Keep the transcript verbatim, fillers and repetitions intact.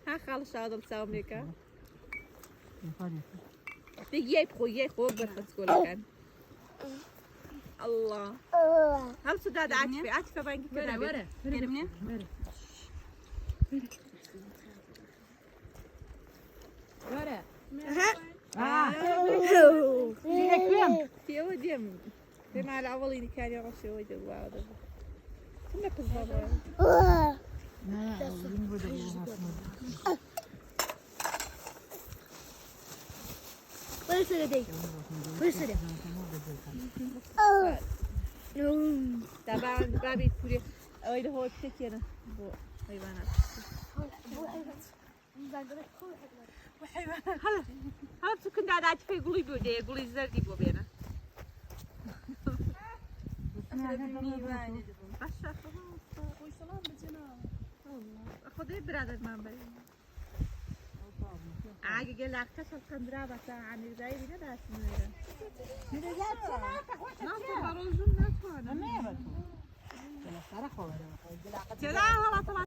Ha, xalış Adil, selam aleyka. Te yek xo, yek xo, bir xız kolakan. Allah. Hem suda da Atife, Atife bangi kira. Were, were. Were. Were. Aa. Direkt ben. Tiyo diyem. Dema la awalini kari ya şey oydu bu arada. Kim de kız var? Were sere dey. Were sere. Taban, babi puri. Öyle hot tek yana. Bu hayvanat. Bu hayvan. Hala, hala tu kin da da tipe guli bu de, guli zerdi bu bena. Başa. Koysalar mı canım? Xwedê birader man be. Agi gel arka çal kandira bata, ani zayri ne da şimdi. Ne de ya sana ta hoş. Nasıl barozun ne kona? Ne yapar? Gel sara xo. Gel arka. Sera